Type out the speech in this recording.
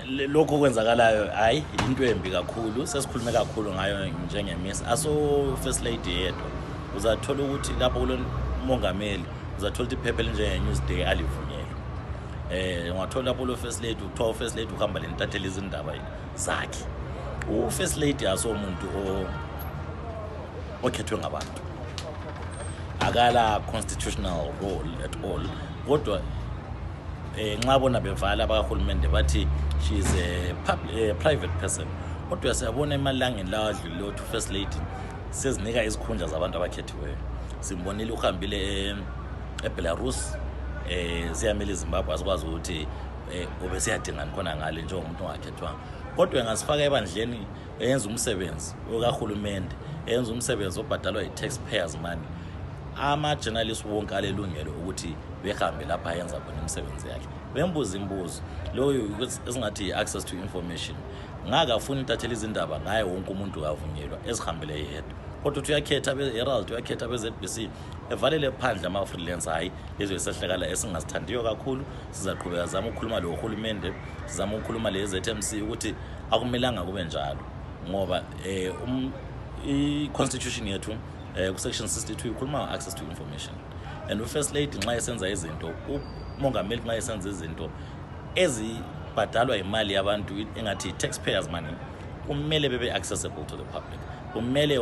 Lokho kwenzakalayo hayi into embi kakhulu, sesikhulume kakhulu ngayo njengemiss aso first lady yedwa. Uzathola ukuthi lapho kulo mongameli uzathola iphepha njenge-Newsday alivunyelwe. Ungathola lapho lo first lady ukuthiwa first lady uhamba lentathelizindaba zakhe. First lady aso umuntu okhethwe ngabantu, akala constitutional role at all. Kodwa nxa bona bevala abahulumende bathi she is a private person. Kodwa siyabona emalangeni lawa adlulile ukuthi first lady sezinika izikhundla zabantu abakhethiweyo. Simbonile uhambile eBelarus, siyamele eZimbabwe asikwazi ukuthi obesiyadingana khona ngale njengomuntu ongakhethwanga. Kodwa engasifaka ebandleni eyenza umsebenzi okahulumende, eyenza umsebenzi obhadalwa i-taxpayers money. Ama-journalists wonke alelungelo ukuthi behambe lapha ayenza khona imisebenzi yakhe, bembuza imibuzo. Loyo esingathi access to information. Ngakafuna intathelizindaba ngaye wonke umuntu kavunyelwa ezihambele yedwa. Kodwa uyakhetha be-Herald, uyakhetha be-ZBC, evalele phandle ama-freelance. Hayi lezo esehlekala esingasithandiyo kakhulu. Sizaqhubeka zama ukukhuluma lo uhulumende, sizama ukukhuluma le-ZMC ukuthi akumelanga kube njalo, ngoba i-constitution yethu ku-section 62 ikhuluma access to information. And first lady nxa esenza izinto, umongameli nxa esenza izinto ezibhadalwa imali yabantu engathi taxpayers money, kumele bebe accessible to the public. Kumele